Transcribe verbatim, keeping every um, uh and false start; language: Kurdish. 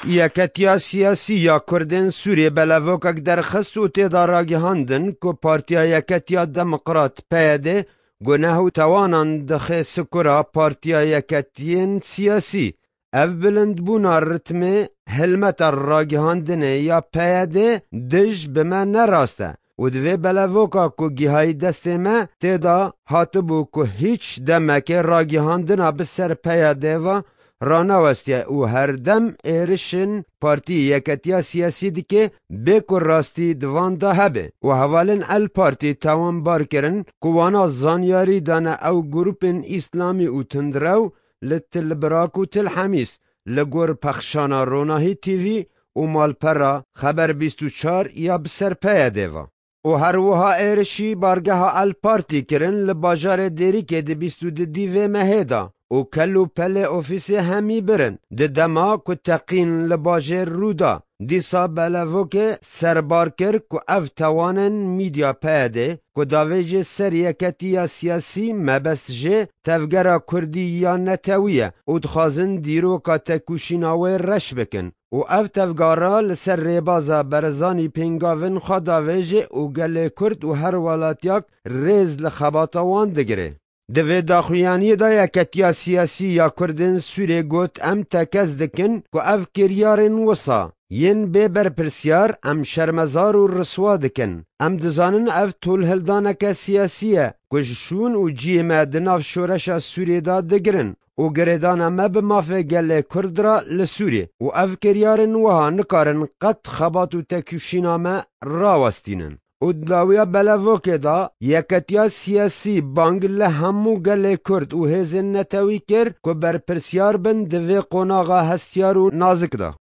Yeketiya Siyasî ya Kurdên Sûriyê belevokek derxist û tê de ragihandin ku Partiya Yeketiya Demokrat, P Y D, guneh û tewanan dixe sikura Partiya Yeketiyên Siyasî. Ev bilindbûna ritmê hilmeta ragihandinê ya P Y D dij bi me ne rast e û divê belevoka ku gihayî destê me tê de hatibû ku hîç demekê ragihandina bi ser P Y D ve ranewestiye û her dem êrişên Partî Yeketiya Siyasî dike bê ku rastî di van de hebe û hevalên El Partî tawanbar kirin ku wana zanyarî dane ew grûpên îslamî û tundrew li Til Birak û Til Hemîs li gor pexşana Ronahî T V û malpera Xeber bîst û çar ya bi ser P Y D ve. Û her wiha êrişî bargeha El Partî kirin li bajarê Dêrikê di bîst û du dîvê mehê de û kel û pelê ofîsê hemî birin. Di dema ku teqîn li bajêr rû da, dîsa belevokê serbar kir ku ev tewanên mîdya P Y D ku davêjê ser yeketiya siyasî mebest jê tevgera kurdî ya netewî ye û dixwazin dîroka tekoşîna wê reş bikin û ev tevgera li ser rêbaza Barzanî pêngavên xwe davêjê û gelê Kurd û her welatiyek rêz li xebata wan digire. Di vê daxuyaniyê de Yeketiya Siyasî ya Kurdên Sûrê got, em tekez dikin ku ev kiryarên wisa yên bê berpirsiyar em şermezar û riswa dikin. Em dizanin ev tolhildaneke siyasî ye ku ji şûn û cihê me di nav şoreşa Sûrê de digirin û girêdana me bi mafê gelê Kurd re li Sûrê û ev kiryarên wiha nikarin qet xebat û tekoşîna me rawestînin. Û di dawiya belevokê de Yeketiya Siyasî bang li hemû gelê Kurd û hêzên netewî kir ku berpirsiyar bin di vê qonaxa hestiyar û nazik de.